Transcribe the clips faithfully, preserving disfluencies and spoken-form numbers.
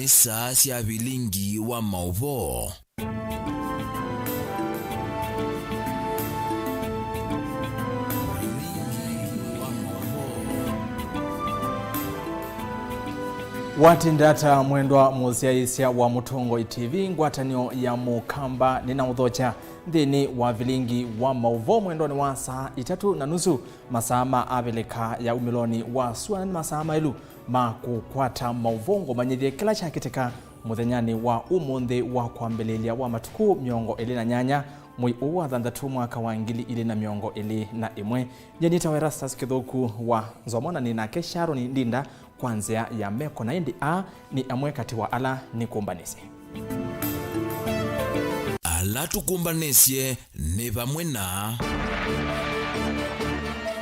Saa sya vilingi wa maũvoo. Watinda ata, mwendwa mũsyaĩĩsya wa Mũtongoi T V? Ngwatanĩo ya Mũkamba nĩnaũthokya nthĩnĩ wa vilingi wa maũvoo mwendonĩ wa saa itatũ na nusu, masaa ma Avilika ya umĩlonĩ wa sua, na nĩ masaa maĩlu ma kũkwata maũvoo ngũmanyĩthye kĩla kyakĩtĩka mũthenyanĩ wa ũmũnthĩ wa kwambĩlĩlya wa matukũ mĩongo ĩlĩ na nyanya mwei ũũ wa thanthatũ mwaka wa ngili ilĩ na mĩongo ĩlĩ na ĩmwe. Nyie nĩtawa Erastus Kĩthũku wa Nzomo, na nĩ nake Sharon Ndinda kwa nzĩa ya meko, na ĩndĩ aa nĩ amwe katĩ wa ala nĩkũmbanĩsye. Ala tũkũmbanĩsye nĩ vamwe na.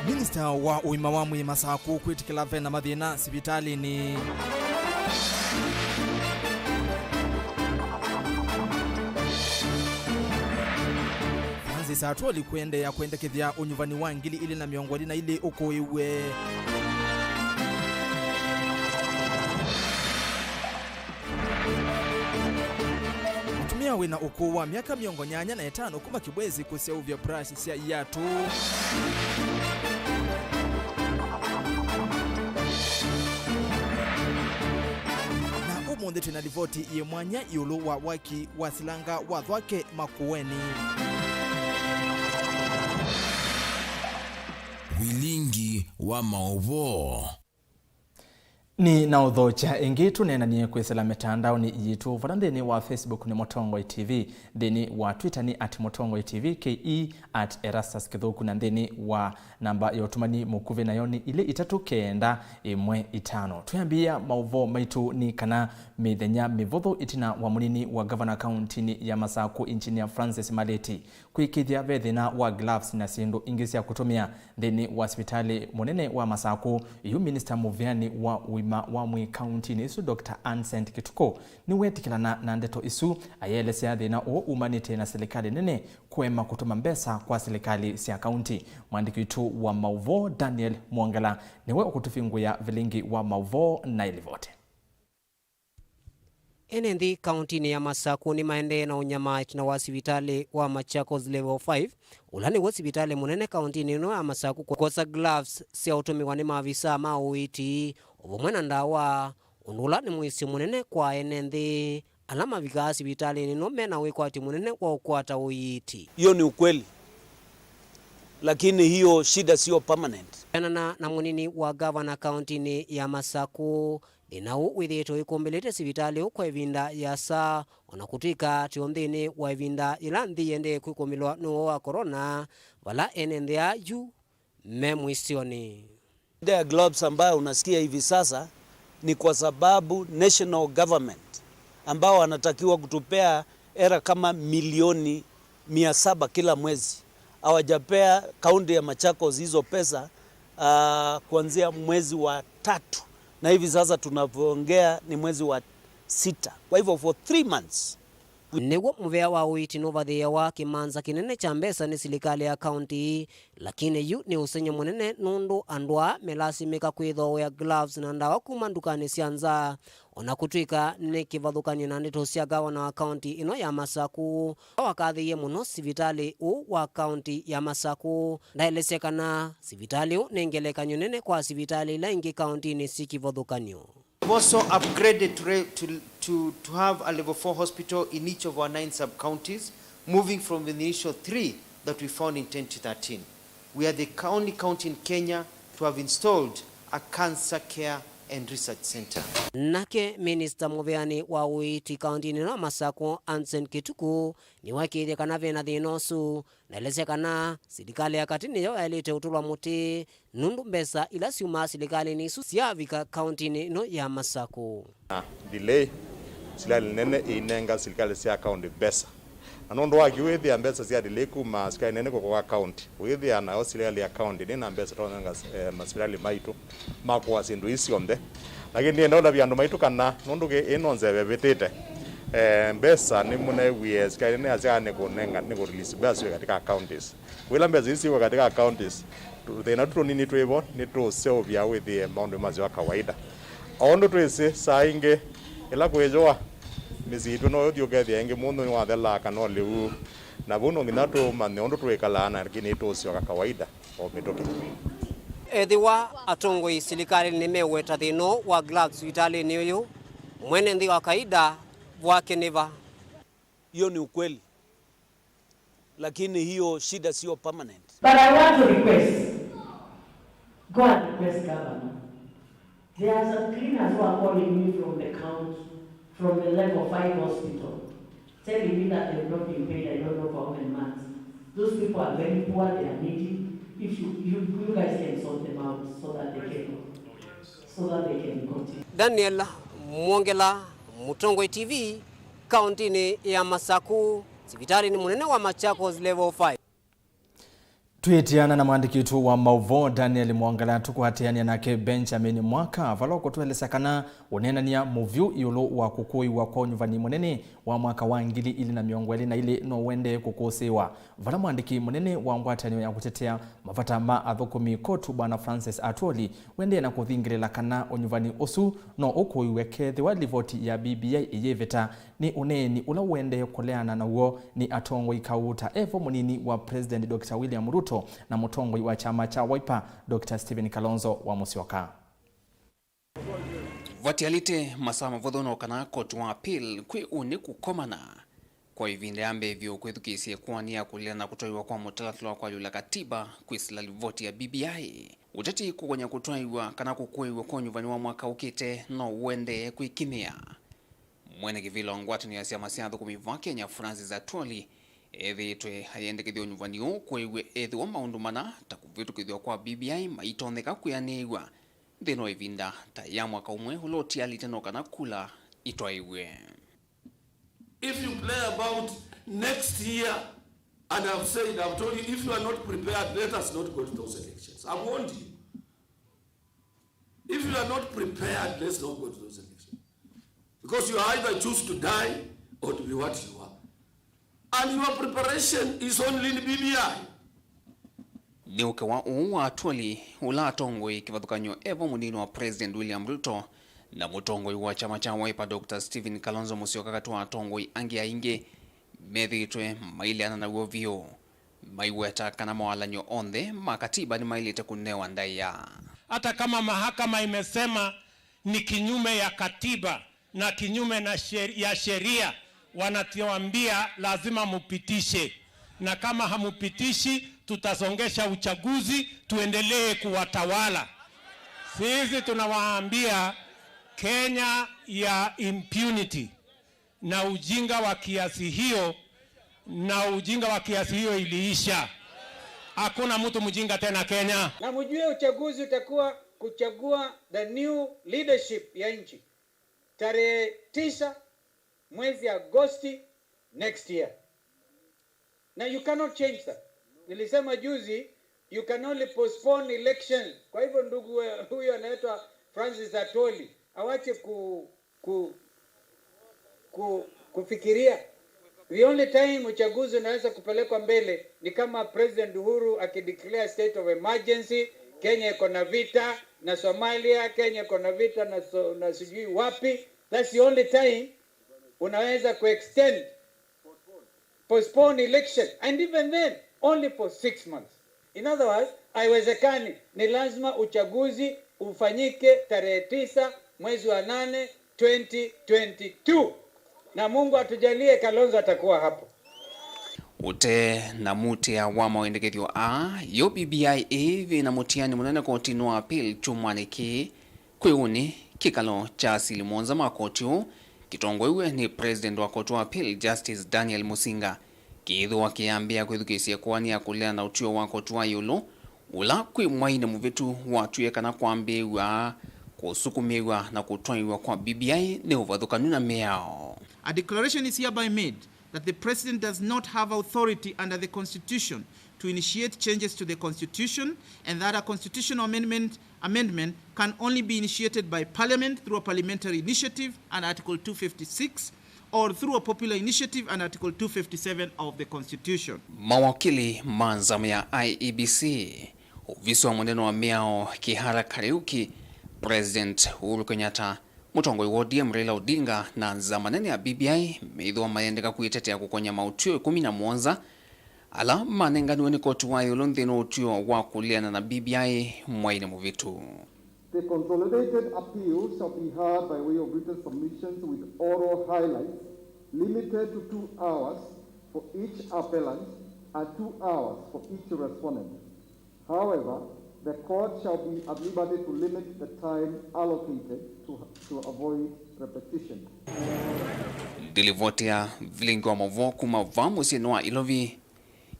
Minista wa ũima wa mwĩĩ Masakũ kwĩtĩkĩla vena mathĩna sivitalĩnĩ. Francis Atwoli kũendeea kwendekethya ũnyuvani wa ngili ilĩ na mĩongo ĩlĩ na ilĩ ũkũĩwe. Mũtumĩa wĩna ũkũũ wa myaka mĩongo nyanya na ĩtano kuma Kibwezi kũseũvya brush sya iatũ. Na ũmũnthĩ twĩna livoti yĩ mwanya ĩũlũ wa waki wa silanga wa Thwake Makueni. Vilingi wa maũvoo. Nĩnaũthokya ĩngĩ, tũneenanie kwĩsĩla mĩtandaonĩ yitũ, vala nthĩnĩ wa Facebook nĩ Mũtongoi T V, nthĩnĩ wa Twitter nĩ at Mũtongoi T V K E, at Erastus Kĩthũku, na nthĩnĩ wa namba ya ũtũmani mũkuvĩ nayo nĩ ilĩ itatũ kenda ĩmwe itano. Twĩambĩĩa maũvoo maitũ nĩ kana mĩthenya mĩvũthũ ĩtina wa mũnini wa ngavana kauntinĩ ya Masakũ, Engineer Francis Maleti, kwĩkĩĩthya ve thĩna wa gloves na syĩndũ ingĩ sya kũtũmĩa nthĩnĩ wa sivitalĩ mũnene wa Masakũ. Yu minista mũveani wa ũima wa mwĩĩ kauntinĩ ĩsu, Doctor Anncent Kĩtukũ, nĩwetĩkĩlana na ndeto isu, ayĩelesya thĩna ũũ umanĩte na silikalĩ nene kũema kũtũma mbesa kwa silikalĩ sya kaunti. Mwandĩki witũ wa maũvoo Daniel Mwongela nĩwe ũkũtũvingũĩa vilingi wa maũvoo na ĩlivoti. Ene nthĩ kauntinĩ ya Masakũ nĩmaendee na ũnyamaa ĩtina wa sivitalĩ wa Machakos Level five, ũla nĩw'o sivitalĩ mũnene kauntinĩ ĩno ya Masakũ, kwosa gloves sya ũtũmĩwa nĩ maavisa ma ũiiti, o vamwe na ndawa, ũndũ ũla nĩ mũisyo mũnene kwa ene nthĩ ala mavikaa sivitalĩnĩ ĩno mena wĩkwatyo mũnene wa ũkwata ũiiti. Hiyo ni ukweli, lakini hiyo shida sio permanent. Kũenana na mũnini wa ngavana kauntinĩ ya Masakũ, thĩna ũũ wĩthĩĩtwe wĩkũmbĩlĩte sivitalĩ ũũ kwa ĩvinda yĩasa, o na kũtw'ĩka atĩ o nthĩnĩ wa ĩvinda yĩla nthĩ yĩendee kwĩkũmĩlwa nĩ ũwau wa corona, vala ene nthĩ aa yu me mũisyonĩ. Shida ya gloves ambayo unasikia hivi sasa ni kwa sababu national government ambao wanatakiwa kutupea era kama milioni mia saba kila mwezi, hawajapea kaunti ya Machakos hizo pesa, ah, kuanzia mwezi wa tatu, na hivi sasa tunavyoongea ni mwezi wa sita. Kwa hivyo for three months. Nĩw'o mũvea wa ũiiti nũvathĩĩawa kĩmanza kĩnene kya mbesa nĩ silikalĩ ya kaunti, lakini yu nĩ ũsengy'o mũnene nũndũ andũ aa melasimĩka kwĩthooea gloves na ndawa kuma ndukanĩ sya nza. O na kũtw'ĩka nĩ kĩvathũkany'o na ndeto sya ngavana wa kaunti ĩno ya Masakũ, wakathĩie mũno sivitalĩ ũũ wa kaunti ya Masakũ, ndaelesya kana sivitalĩ ũũ nĩ ngelekany'o nene kwa sivitalĩ ila ingĩ kauntinĩ syĩ kĩvathũkany'o. We've also upgraded to, re- to, to, to have a level four hospital in each of our nine sub-counties, moving from the initial three that we found in twenty thirteen. We are the only county in Kenya to have installed a cancer care and research center. Nake minista mũveani wa ũiiti kauntinĩ ĩno ya Masakũ, Anson Kĩtukũ, nĩwakĩĩthya kana ve na thĩna ũsu, na elesya kana silikalĩ ya katĩ nĩyo yaĩlĩte ũtũlwa mũtĩ nũndũ mbesa ila syumaa silikalĩnĩ isu syavika kauntinĩ ĩno ya Masakũ. Na delay, silikalĩ nene ĩinenga silikalĩ sya kaunti mbesa. Na nũndũ wa kĩu, wĩthĩa mbesa sya delay kuma silikalĩ nene kũkoka kaunti, wĩthĩa nayo silikalĩ ya kaunti nĩ na mbesa twanenga, eh, masivitalĩ maitũ ma kũa syĩndũ ii syonthe. Lakini nĩenda ũlavya andũ maitũ kana nũndũ kĩ ĩno nzeve ĩvĩtĩte, eh, mbesa nĩmũneewie silikalĩ nene yasya nĩ kũnenga, nĩ kũ release mbesa syĩ katika counties. Wĩla mbesa isu syĩkwa katika counties, tu- thĩna tu tũnini twĩ vo nĩtũũseũvya wĩthĩe maũndũ masyo wa kawaida. O ũndũ twĩsĩ, saa ingĩ Ĩla kwĩ yũa, mĩsyĩ yitũ no ũthi ũkethĩa ĩngĩ mũndũ nĩwathelaa kana ũlĩu, na vau no nginya tũmanye ũndũ twĩkalaa na kĩnĩ tũsyoka kawaida o mĩtũkĩ. Ethĩwa atongoi silikalĩnĩ nĩmeweta thĩna wa gloves sivitalĩnĩ ũyũ, mwene nthĩ wa kawaida vwake nĩ va? Hiyo ni ukweli, lakini hiyo shida sio permanent. But I want to request, go and request governor. There are some cleaners who are calling me from the county, from the level five hospital, telling me that they've not been paid, I don't know for how many months. Those people are very poor, they are needy. If you, you, you guys can sort them out so that they can, so that they can continue. Daniel Mwongela, Mũtongoi T V, kaũntĩnĩ ya Masaku, sivitalĩnĩ mũnene wa Machakos Level five. Twĩtĩana na mwandĩki witũ wa maũvoo Daniel Mwongela, tũkwatĩanĩa nake Benjamin Mwaka, vala ũkũtũelesya kana ũneenany'a mũvyũ ĩũlũ wa kũkũĩw'a kwa ũnyuvani mũnene wa mwaka wa ngili ilĩ na mĩongo ĩlĩ na ilĩ no ũendee kũkũsĩĩwa, vala mwandĩki mũnene wa ngwatanĩo ya kũtetea mavata ma athũkũmi KOTU Bwana Francis Atwoli wendee na kũthingĩlĩla kana ũnyuvani ũsu no ũkũĩw'e kethĩwa livoti ya B B I ĩyĩvĩta nĩ ũneeni ũla ũendee kũleana naw'o nĩ atongoi kaũ ta evo mũnini wa President Doctor William Ruto na mũtongoi wa kyama kya Wiper, Doctor Stephen Kalonzo wa Musyoka. Vatialĩte masaa mavũthũ no kana koti wa appeal kwĩ ũnĩ kũkomana kwa ĩvinda ya mbee vyũ kwĩthukĩĩsya ĩkoani ya kũlea na kũtwaiwa kwa mũtalatala wa kũalyũla katiba kwĩsĩla livoti ya B B I. Ũteti kũkony'a kũtwaiwa kana kũkũĩw'a kwa ũnyuvani wa mwaka ũkĩte no ũendee kwĩkimĩa. Mwene kĩvĩla wa ngwatanĩo ya syama sya athũkũmi va Kenya, Francis Atwoli, ethĩĩtwe ayendekethya ũnyuvani ũũ kũĩw'e ethĩwa maũndũ mana ta kũvĩtũkĩthw'a kwa B B I maitonyeka kwĩanĩĩw'a nthĩnĩ wa ĩvinda ta ya mwaka ũmwe ũla ũtialĩte no kana kula itwaĩw'e. If you play about next year, and I've said, I've told you, if you are not prepared, let us not go to those elections. I've warned you. If you are not prepared, let's not go to those elections. Because you either choose to die or to be what you are. And your preparation is only in B B I. Nĩ ũkĩ wa ũũ wa Atwoli, ũla atongoi kĩvathũkany'o evo mũnini wa President William Ruto na mũtongoi wa kyama kya Wiper Doctor Stephen Kalonzo Musyoka katĩ wa atongoi angĩ aingĩ methĩĩtwe maileana naw'o vyũ. Maiweta kana mawalany'o onthe ma katiba nĩmaĩlĩte kũnewa ndaĩa. Hata kama mahakama imesema ni kinyume ya katiba na kinyume na sher-, ya sheria, wanatuambia lazima mupitishe, na kama hamupitishi, tutasongesha uchaguzi, tuendelee kuwatawala. Sisi tunawaambia, Kenya ya impunity na ujinga wa kiasi hiyo, na ujinga wa kiasi hiyo iliisha. Hakuna mtu mjinga tena Kenya. Na mjue uchaguzi utakuwa kuchagua the new leadership ya nchi tarehe tisa mwezi Agosti next year. Na you cannot change that. Nilisema juzi, you can only postpone elections. Kwa hivyo ndugu, eh, huyo anaitwa Francis Atwoli, awache ku, ku, ku, kufikiria. The only time uchaguzi unaweza kupelekwa mbele ni kama President Uhuru akideclare state of emergency, Kenya iko na vita na Somalia, Kenya iko na vita na, so, na sijui wapi. That's the only time unaweza kuextend, postpone election, and even then only for six months. In other words, haiwezekani, ni lazima uchaguzi ufanyike tarehe tisa mwezi wa nane twenty twenty-two. Na Mungu atujalie, Kalonzo atakuwa hapo. Ũte na mũtĩa wa mawendekethyo aa, yo B B I ĩĩ yĩ na mũtiani mũnene kotinĩ wa appeal kyumwanĩ kĩĩ. Kwĩ ũnĩ, kĩkalo kya asili mũonza ma koti ũũ kĩtongoew'e nĩ President wa koti wa appeal Justice Daniel Musinga kĩĩthĩwa kĩyambĩĩa kwĩthukĩĩsya ĩkoani ya kũleana na ũtw'ĩo wa koti wa ĩũlũ, ũla kwĩ mwainĩ mũvĩtu watwie kana kwambĩĩw'a kũsukumĩw'a na kũtwaĩw'a kwa B B I nĩ ũvathũkanu na mĩao. A declaration is hereby made that the President does not have authority under the Constitution to initiate changes to the Constitution, and that a constitutional amendment, amendment can only be initiated by Parliament through a parliamentary initiative under Article two fifty-six or through a popular initiative under Article two fifty-seven of the Constitution. Mawakili ma nzama ya I E B C, ovisi wa mũnene wa mĩao Kihara Kariuki, President Uhuru Kenyatta, Mũtongoi wa O D M Raila Odinga na nzama nene ya B B I meĩthĩwa mayendeka kwĩtetea kũkony'a maũtw'ĩo ĩkũmi na mũonza ala manenganiwe nĩ koti wa ĩũlũ nthĩnĩ wa ũtw'ĩo wa kũleana na B B I mwainĩ mũvĩtu. The consolidated appeal shall be heard by way of written submissions with oral highlights limited to two hours for each appellant and two hours for each respondent. However, the court shall be at liberty to limit the time allocated to, to avoid repetition. Ndilivoti ya vilingi wa maũvoo kuma vaa mũsyĩnĩ wa Ilovi,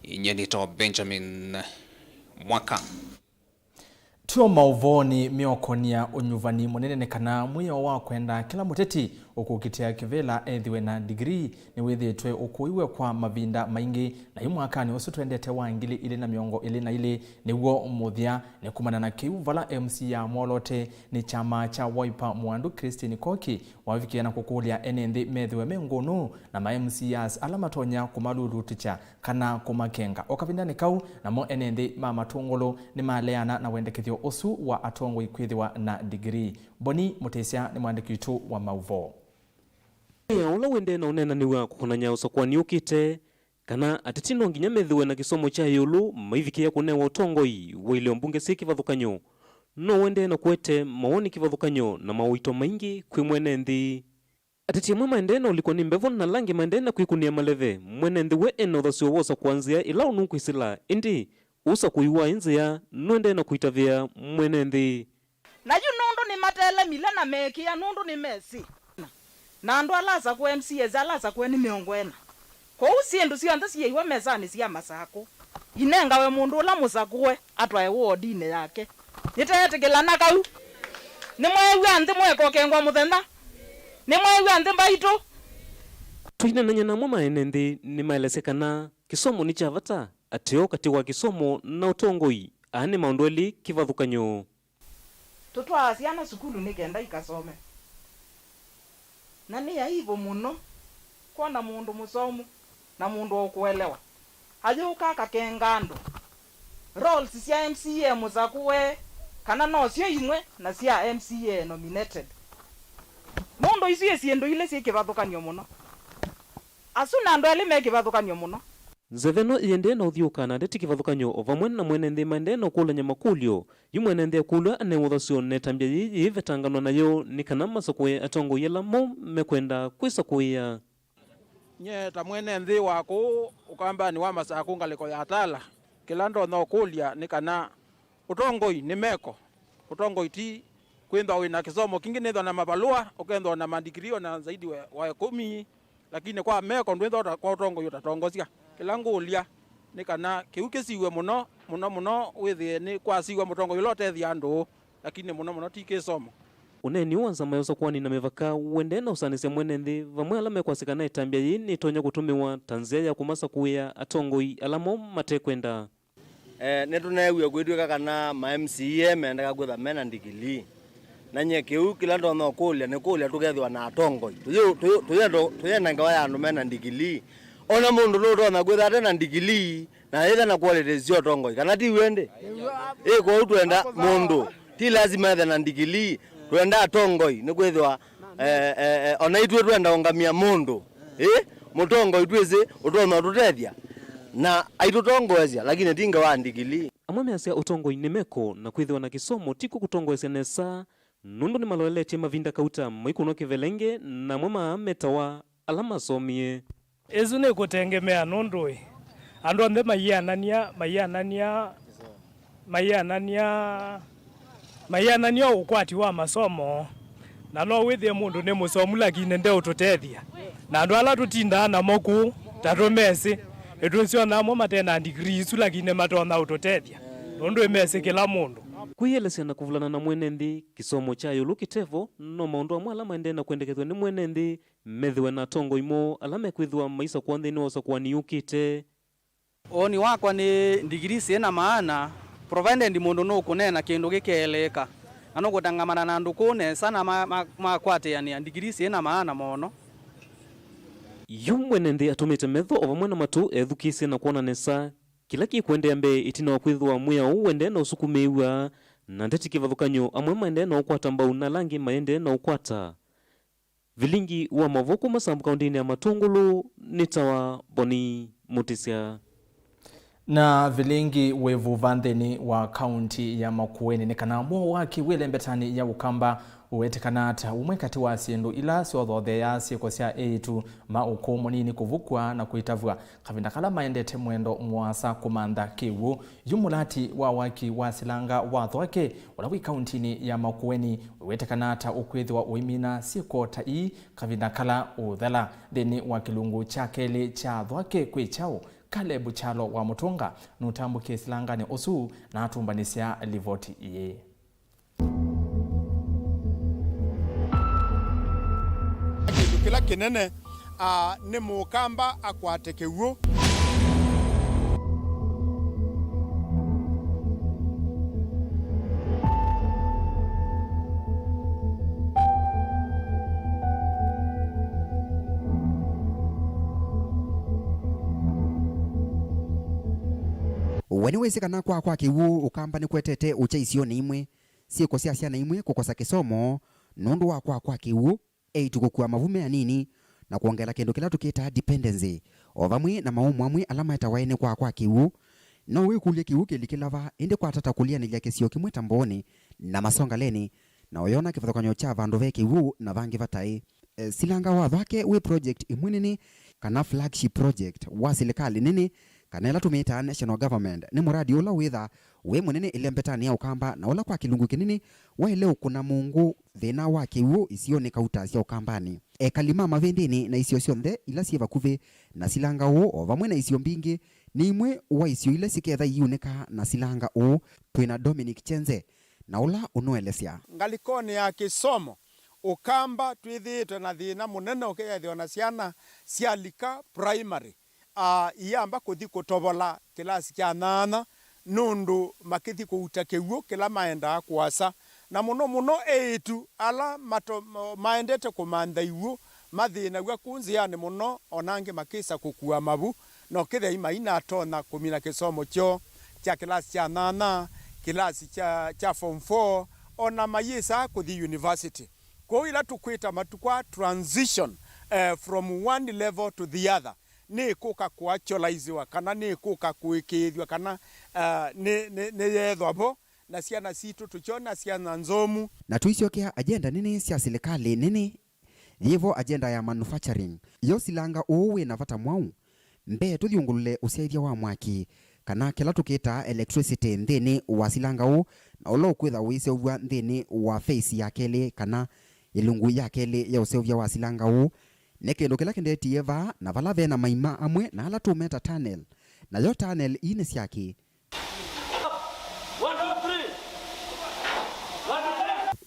inyie nĩtawa Benjamin Mwaka. Tyo maũvoonĩ meũkonia ũnyuvani mũnene nĩ kana mwĩao wa kwenda kĩla mũteti ũkũkitĩa kĩvĩla ethĩwe na ndigilii nĩwĩthĩĩtwe ũkũiwe kwa mavinda maingĩ, na yu mwakanĩ ũsu twendete wa ngili ilĩ na mĩongo ĩlĩ na ilĩ nĩw'o mũthya. Nĩ kumana na kĩu, vala M C A mwoloote nĩ kyama kya Wiper Mwandu Christine Koki wavikĩe na kũkũlya ene nthĩ methĩwe me ngũnũ na ma M C As ala matonya kũmalulutĩkya kana kũmakenga. O kavindanĩ kau, namo ene nthĩ ma Matũngũlũ nĩmaleana na wendekethyo ũsu wa atongoi kwĩthĩwa na ndigilii. Boni Mũtĩsya nĩ mwandĩki witũ wa maũvoo. Mwĩao ũla ũendee na ũneenanĩw'a kũkonany'a ũsakũani ũkĩte, kana ateti no nginya methĩwe na kĩsomo kya ĩũlũ maivikĩĩa kũnewa ũtongoi wa ilĩo mbunge syĩ kĩvathũkany'o, no ũendee na kũete mawoni kĩvathũkany'o na maũito maingĩ kwĩ mwene nthĩ. Ateti amwe maendee na ũlikwa nĩ mbevo na ala angĩ maendee na kwĩkunĩa maleve. Mwene nthĩ we e na ũthasyo wa ũsakũa nzĩa ĩla ũnũkwĩsĩla, ĩndĩ ũsakũi wa ĩ nzĩa nũendee na kũitavĩa mwene nthĩ. Na yu nũndũ nĩmatelemile na meekĩa nũndũ nĩmesĩ. Na andũ ala asakũe, M C As ala asakũe nĩ mĩongo ĩna. Kwoou syĩndũ syonthe syĩiwe mesanĩ sya masakũ, inengawe mũndũ ũla mũsakũe atwae wodinĩ yake. Nĩteetĩkĩla na kau. Nĩmweew'a nthĩ mwekokengwa mũthenya? Nĩmweew'a nthĩ mbaitũ? Twĩneenany'a na amwe ma ene nthĩ nĩmaelesya kana kĩsomo nĩ kya vata, ateo katĩ wa kĩsomo na ũtongoi, aa nĩ maũndũ elĩ kĩvathũkany'o. Tũtwaa syana sukulu nĩ kenda ikasome. Na nĩ aivu mũno kwona mũndũ mũsomu na mũndũ ũkũelewa ayũka akakenga andũ. Roles sya M C A mũsakũe kana nosyo imwe na sya M C A nominated? Nũndũ isu ĩ syĩndũ ilĩ syĩ kĩvathũkany'o mũno. Asu na andũ elĩ me kĩvathũkany'o mũno. Nzeve ĩno ĩendee na ũthyũũka na ndeti kĩvathũkany'o o vamwe na mwene nthĩ maendee na ũkũlany'a makũlyo. Yu mwene nthĩ akũlw'a anewe ũthasyo na ĩtambya yĩĩ yĩĩvetanganwa nayo nĩ kana masakũe atongoi ala mo mekwenda kwĩsakũĩa. Nyie ta mwene nthĩ wa kũũ ũkambanĩ wa Masakũ ngalĩko ya Tala, kĩla ndonya ũkũlya nĩ kana ũtongoi nĩ meko. Ũtongoi ti kwĩthwa wĩ na kĩsomo kingĩ, nĩthwa na mavalũa, ũkethwa na mandikirii ona zaidi wa, wa ĩkũmi, lakini kwa meko ndwĩthwa ta, kwa ũtongoi ũtatongosya. Kĩla ngũlya nĩ kana kĩu kĩsiw'e mũno, mũno mũno wĩthĩe nĩ kwasiw'a mũtongoi ũla ũtethya andũ, lakini mũno mũno ti kĩsomo. Ũneeni ũũ wa nzama ya ũsakũani na mĩvaka ũendee na ũsanĩsya mwene nthĩ vamwe ala mekwasya kana ĩtambya yĩĩ nĩtonya kũtũmĩwa ta nzĩa ya kũmasakũĩa atongoi ala mo matekwenda. Eh, nĩtũneewie kwĩtw'ĩka kana ma M C A mendeka kwĩtha mena ndikilii. Na nyie kĩu kĩla ndonya ũkũlya nĩ kũlya tũkethĩwa na atongoi. Tũyĩ, tũyĩ, tũyenda, tũyenda ngewa ya andũ mena ndikilii. Ona mũndũ nũtonya kwĩtha ate na ndikilii na yĩtha na qualities sya ũtongoi. Kana ti w'o ĩndĩ? Ĩ, kwoou twenda mũndũ. Ti lazima ethe na ndikilii. Twenda atongoi, nĩkwĩthĩwa, eh, eh, eh, ona itw'ĩ twenda ũngamĩa mũndũ. Ĩ, mũtongoi twĩsĩ ũtonya ũtũtethya na aitũtongoesya, lakini ti ngewa ya ndikilii. Amwe measya ũtongoi nĩ meko, na kwĩthĩwa na kĩsomo ti kw'o kũtongoesya nesa, nũndũ nĩmaloeletye mavinda kauta maikũnwa kĩvelenge, na amwe maa metawa ala masomie. Ĩsu nĩ kũtengemea nũndũ ĩ, andũ onthe maianania, maianania, maianania, maianania ũkwati wa masomo, na no wĩthĩe mũndũ nĩ mũsomu lakini ndeũtũtethya, na andũ ala tũtindaa namo kũu ta tũmesĩ, nĩtwĩsyona amwe mate na ndigrii isu lakini matonya ũtũtethya nũndũ ĩmesĩ kĩla mũndũ. Kwĩyĩelesya na kũvulana na mwene nthĩ, kĩsomo kya ĩũlũ kĩtevo, no maũndũ amwe ala maendee na kwendekethw'a nĩ mwene nthĩ methĩwe na atongoi moo ala mekwĩthĩwa maisakũa nthĩnĩ wa ũsakũani yũkĩte. Woni wakwa nĩ ndigiri syĩ na maana, provided mũndũ nũkũneena kĩndũ gĩkeelĩka, na nũkũtangamana na andũ kũu nesa na ma-, ma-, makwatĩanĩa, ndigiri syĩ na maana mũno. Yu mwene nthĩ atũmĩte metho o vamwe na matũ ethukĩĩsye na kwona nesa kĩla kĩkũendeea mbee ĩtina wa kwĩthĩwa mwĩao ũũ ũendee na ũsukumĩĩw'a, na ndeti kĩvathũkany'o amwe maendee na ũkwata mbau na ala angĩ maendee na ũkwata. Vilingi wa maũvoo kuma Sambu kaũntĩnĩ ya Matũngũlũ nĩ tawa Boni Mũtĩsya. Na vilingi wĩ vuva nthĩnĩ wa kaũntĩ ya Makueni nĩ kana mwaũ wa kĩw'ũ ĩlembetanĩ ya Ũkamba ũwetĩkana ta ũmwe katĩ wa syĩndũ ila syothotheeaa syĩko sya eĩtu ma ũkũũ mũnini kũvukwa na kũitavw'a kavinda kala maendete mwendo mũasa kũmantha kĩw'ũ. Yu mũlati wa waki wa silanga wa Thwake, ũla wĩ kaũntĩnĩ ya Makueni, wĩwetĩkana ta ũkwĩthĩwa ũimina syĩko ta ii kavinda kala ũũthela. Nthĩnĩ wa kĩlungu kya kelĩ kya Thwake kwĩ kyaũ? Caleb Kyalo wa Mũtũnga nũtambũkie silanganĩ ũsu na atũmbanĩsya livoti yĩĩ. Kĩndũ kĩla kĩnene, a, nĩ Mũkamba akwate kĩw'ũ. We nĩwĩsĩ kana kwaa kwa kĩw'ũ Ũkamba nĩkwetete ũkya isionĩ imwe, syĩko sya syana imwe kũkosa kĩsomo nũndũ wa kwaa kwa kĩw'ũ, eĩtu kũkua mavu me anini, na kwongela kĩndũ kĩla tũkĩtaa dependency, o vamwe na maũmũ amwe ala maetawa ene kwaa kwa kĩw'ũ. No wĩkũlye kĩw'ũ kĩlikĩla va, ĩndĩ kwatata kũlianĩlya kĩsio kĩmwe ta Mbooni na Masongaleni, na ũyona kĩvathũkany'o kya vandũ ve kĩw'ũ na vangĩ vataĩ. E, silanga wa Thwake wĩ project ĩmwe nene, kana flagship project wa silikalĩ nene, kana ĩla tũmĩtaa national government. Nĩ mũradi ũla wĩtha wĩ mũnene ĩlembetanĩ ya Ũkamba, na ũla kwa kĩlungu kĩnene waĩle ũkũna mũngũ thĩna wa kĩw'ũ isionĩ kauta sya Ũkambanĩ. Ekali ma Mavĩndĩnĩ na isio syonthe ila syĩ vakuvĩ na silanga ũũ, o vamwe na isio mbingĩ, nĩ imwe wa isio ila siketha iiunĩka na silanga ũũ. Twĩ na Dominic Chenze na ũla ũnũelesya. Ngalĩkonĩ ya kĩsomo, Ũkamba twĩthĩĩtwe na thĩna mũnene ũkĩethĩwa na syana sya lika primary, a, iyamba kũthi kũtovola kĩlasi kya nyanya nũndũ makĩthi kũuta kĩw'ũ kĩla maendaa kũasa, na mũno mũno eĩtu ala mato-, maendete kũmantha iw'ũ mathĩnaw'a kũu nzĩanĩ mũno, o na angĩ makĩsa kũkua mavu, na ũkĩthĩa imainatonya kũmina kĩsomo kyoo kya kĩlasi kya nyanya, kĩlasi kya, kya form four, o na mayĩsaa kũthi university. Kwoou ĩla tũkwĩta matukũ aa transition, eh, from one level to the other, nĩkũka kũacũlaisiwa kana nĩkũka kũĩkĩĩthw'a kana, eh, nĩ, nĩ, nĩyeethwa vo, na syana sitũ tũkyona syana nzomu. Na tũisyokea agenda nene sya silikalĩ nene, yĩvo agenda ya manufacturing. Yo silanga ũũ wĩ na vata mwaũ? Mbee, tũthyũngũlũle ũsyaĩthya wa mwaki, kana kĩla tũkĩtaa electricity nthĩnĩ wa silanga ũũ, na ũla ũkwĩtha ũiseũvw'a nthĩnĩ wa phase ya kelĩ, kana ĩlungu ya kelĩ ya ũseũvya wa silanga ũũ. Nĩ kĩndũ kĩla kĩndetie vaa, na vala ve na maima amwe na ala tũmeta tunnel. Nayo tunnel ii nĩ syakĩ?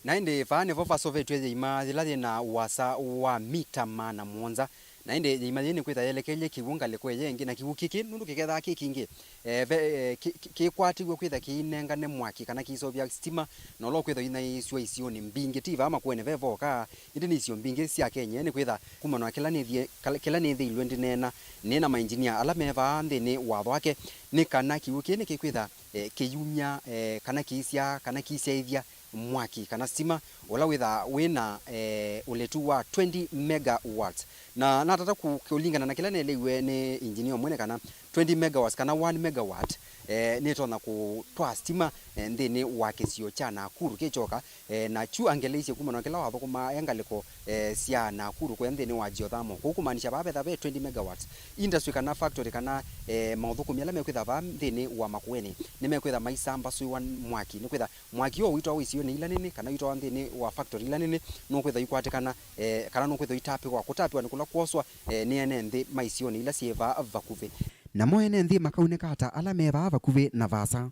Na ĩndĩ vaa nĩvo vasovetw'e yĩima yĩla yĩ na ũasa wa mita maana mũonza. Na ĩndĩ yĩima yĩĩ nĩkwĩtha yelekelye kĩw'ũ ngalĩko ĩya ĩngĩ, na kĩw'ũ kĩkĩ nũndũ kĩkethaa kĩ kingĩ, eh, ve, eh, kĩ-, kĩ-, kĩkwatĩw'e kwĩtha kĩinengane mwaki kana kĩiseũvya sitima, na ũla ũkwĩtha ũinaĩĩsw'a isionĩ mbingĩ, ti vaa Makueni ve voka, ĩndĩ nĩ isio mbingĩ sya Kenya. Nĩkwĩtha kumana na kĩla nĩthie-, kala-, kĩla nĩthĩilwe ndĩneena, nĩ na mainjinia ala me vaa nthĩnĩ wa Thwake, nĩ kana kĩw'ũ kĩĩ nĩkĩkwĩtha, eh, kĩyumya, eh, kana kĩisyaa, kana kĩisyaĩthya mwaki kana sitima ũla wĩthaa wĩ na, eh, ũletu wa twenty megawatts. Na natata kũ-, kũlingana na kĩla neleiwe nĩ engineer ũmwe nĩ kana twenty megawatts kana one megawatt, eh, nĩtonya kũtwaa sitima, eh, nthĩnĩ wa kĩsio kya Nakuru kĩkyoka, eh, na kyu angeleisye kumana na kĩla wathũkũmaa e ngalĩko, eh, sya Nakuru kũya nthĩnĩ wa geothermal. Kũu kũmaanisha vaa vetha ve twenty megawatts industry kana factory kana, eh, maũthũkũmi ala mekwĩtha vaa nthĩnĩ wa Makueni nĩmekwĩtha maisambasũĩwa mwaki, nĩkwĩtha mwaki ũũ witwawa isionĩ ila nene kana witwawa nthĩnĩ wa factory ila nene nũkwĩtha ikwatĩkana, eh, kana nũkwĩtha itapĩwa. Kũtapĩwa nĩ kũla kwoswa, eh, nĩ ene nthĩ ma isionĩ ila syĩ vaa vakuvĩ. Namo ene nthĩ makaunĩka ata ala me vaa vakuvĩ na vaasa?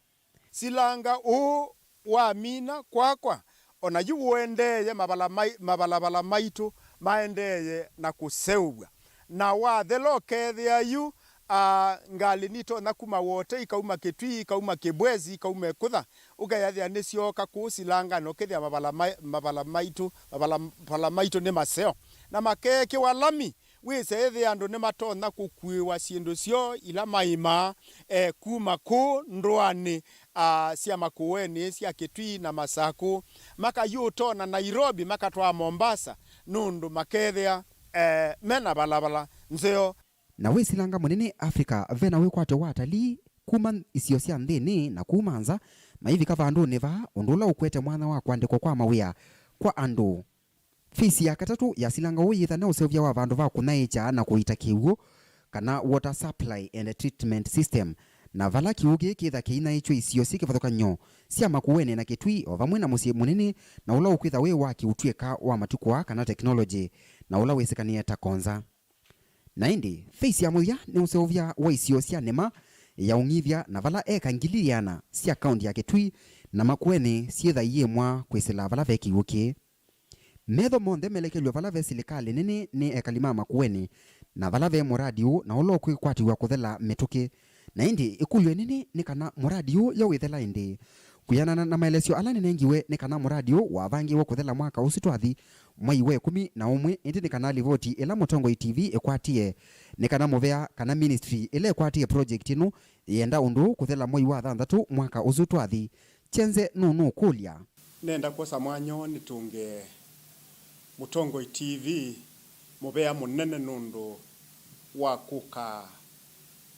Silanga ũũ wamina kwakwa, o na yu ũendeeye, mavala mai-, mavalavala maitũ maendeeye na kũseũvw'a. Na wathela ũkethĩa yu, a, ngalĩ nitonya kuma Wote, ikauma Kĩtui, ikauma Kĩbwezi, ikauma Ĩkũtha, ũkeyĩathĩa nĩsyooka kũu silanga, na ũkethĩa mavala mai-, mavala maitũ, mavala, mavala maitũ nĩ maseo. Na makeekĩwa lami, wĩse ĩthĩa andũ nĩmatonya kũkuĩwa syĩndũ syoo ila maimaa, e, kuma kũu ndũanĩ, a, sya Makueni, sya Kitui na Masaku, makayũtona Nairobi, makatwaa Mombasa, nũndũ makethĩa, e, me na valavala nzeo. Na wĩsilanga mũnene Africa, ve na wĩkwatyo wa atalii kuma isio sya nthĩnĩ na kuma nza maivika vandũnĩ vaa, ũndũ ũla ũkwete mwanya wa kũandĩkwa kwa mawĩa kwa andũ. Phase ya katatũ ya silanga ũũ yĩtha na ũseũvya wa vandũ va kũnyaĩĩkya na kũita kĩw'ũ, kana water supply and treatment system, na vala kĩw'ũ kĩĩ kĩtha kĩinaĩĩkya isio syĩ kĩvathũkany'o sya Makueni na Kitui, o vamwe na mũsyĩ mũnene na ũla ũkwĩtha wĩ wa kĩũtw'ĩka wa matukũ aa kana technology, na ũla wĩsĩkanĩe ta Konza. Na ĩndĩ, phase ya mũthya nĩ ũseũvya wa isio sya nĩma ya ũng'ithya, na vala eka ngili ĩana sya kaũnti ya Kitui na Makueni syĩtha iĩmwa kwĩsĩla vala ve kĩw'ũ kĩĩ. Metho monthe melekelw'e vala ve silikalĩ nene nĩ ekali ma Makueni, na vala ve mũradi ũũ na ũla ũkwĩkwatĩw'a kũthela mĩtũkĩ. Na ĩndĩ ĩkũlyo ĩnene nĩ kana mũradi ũũ yo wĩthela ĩndĩĩ. Kwĩanana na maelesyo ala nĩnengiwe, nĩ kana mũradi ũũ wavangiwe kũthela mwaka ũsu twathi mwei wa ĩkũmi na ũmwe, ĩndĩ nĩ kana livoti ĩla Mũtongoi T V ĩkwatie nĩ kana mũvea kana ministry ĩla ĩkwatie project ĩno yĩenda ũndũ ũũ kũthela mwei wa thanthatũ mwaka ũsu twathi. Kyenze nũnũkũlya. Nenda kwosa mwanya ũũ nĩtũnge Mũtongoi T V mũvea mũnene nũndũ wa kũka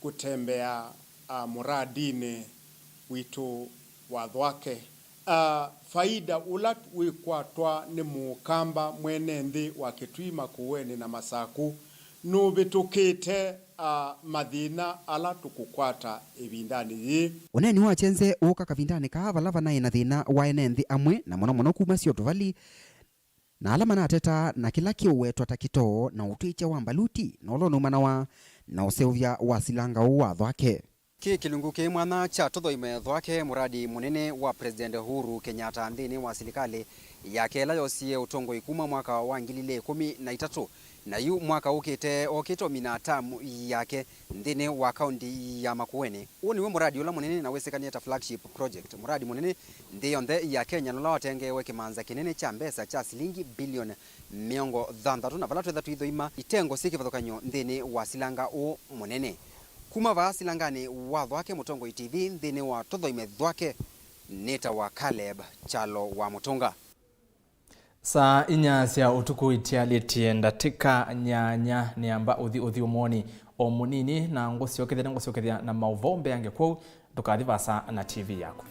kũtembea, a, mũradinĩ witũ wa Thwake. A, faida ũla wĩkwatwa nĩ Mũkamba mwene nthĩ wa Kitui, Makueni na Masaku nũvĩtũkĩte, a, mathĩna ala tũkũkwata ĩvindanĩ yĩĩ. Ũneeni wa Kyenze ũũka kavindanĩ kaa vala vanaĩ na thĩna wa ene nthĩ amwe, na mũno mũno kuma Syotuvali, na ala manatetaa na kĩla kĩũwetwa ta kĩtoo na ũtwĩkya wa mbaluti, na ũla ũnaumanawa na ũseũvya wa silanga ũũ wa Thwake. Kĩ kĩlungu kĩ mwanya kya Tũthũime Thwake, mũradi mũnene wa President Uhuru Kenyatta nthĩnĩ wa silikalĩ yake ĩla yosie ũtongoi kuma mwaka wa ngili ilĩ ikũmi na itatũ, na yu mwaka ũkĩte okĩte ũmina tamu yake nthĩnĩ wa kaũnti ya Makueni. Ũũ nĩw'o mũradi ũla mũnene na wĩsĩkanĩe ta flagship project, mũradi mũnene nthĩ yonthe ya Kenya, na ũla watengeewe kĩmanza kĩnene kya mbesa kya silingi bilioni mĩongo thanthatũ, na vala twetha twĩthũima itengo syĩ kĩvathũkany'o nthĩnĩ wa silanga ũũ mũnene. Kuma vaa silanganĩ wa Thwake, Mũtongoi T V nthĩnĩ wa Tũthũime Thwake, nĩtawa Caleb Kyalo wa Mũtũnga. Saa inya sya ũtukũ itialĩtye ndatĩka nyanya nĩamba ũthi ũthyũmũonĩ o mũnini, na ngũsyokethya, nĩngũsyokethya na maũvoo mbeange, kwoou ndũkathi vaasa na T V yaku.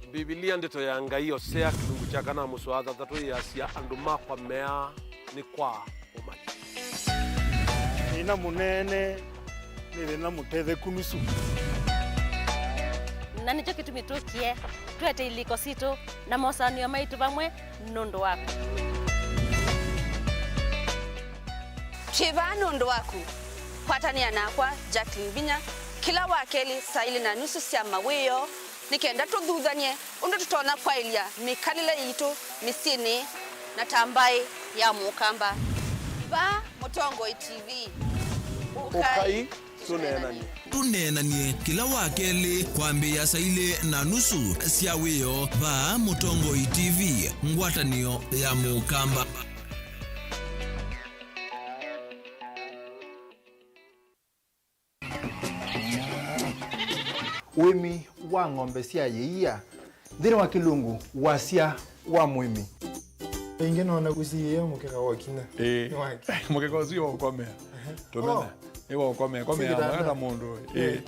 Mbivilia, Ndeto ya Ngai, Osea, kĩlungu kya kana, mũsoa thanthatũ, yĩasya, "Andũ makwa meaa nĩ kwa ũmanya." Thĩna mũnene nĩ thĩna mũtetheku nusu. Na nĩkyo kĩtumi tũkie twete ilĩko sitũ na mosaanĩo maitũ vamwe nũndũ waku. Twĩ vaa nũndũ waku. Kwatanĩa nakwa, Jacqueline Vinya, kĩla wakelĩ saa ilĩ na nusu sya mawĩoo, nĩ kenda tũthuthany'e ũndũ tũtonya kwaĩlya mĩkalĩle yitũ mĩsyĩnĩ na ta mbaĩ ya Mũkamba. Vaa Mũtongoi T V. Ũkai tũneenany'e. Tũneenany'e kĩla wakelĩ kwambĩĩa saa ilĩ na nusu sya wĩoo vaa Mũtongoi T V, ngwatanĩo ya Mũkamba. Ũĩmi wa ng'ombe sya yĩia nthĩnĩ wa kĩlungu, wasya wa mũĩmi. Ĩngĩ nona ũsiĩĩe mũkeka wa kinya. Ĩĩ. Nĩ wake. Mũkeka ũsu wa ũkomea. Ehe. Tũmena. Oh. Nĩ wa ũkomea. Komea mwaka mũndũ. Ĩĩ. Ĩĩ.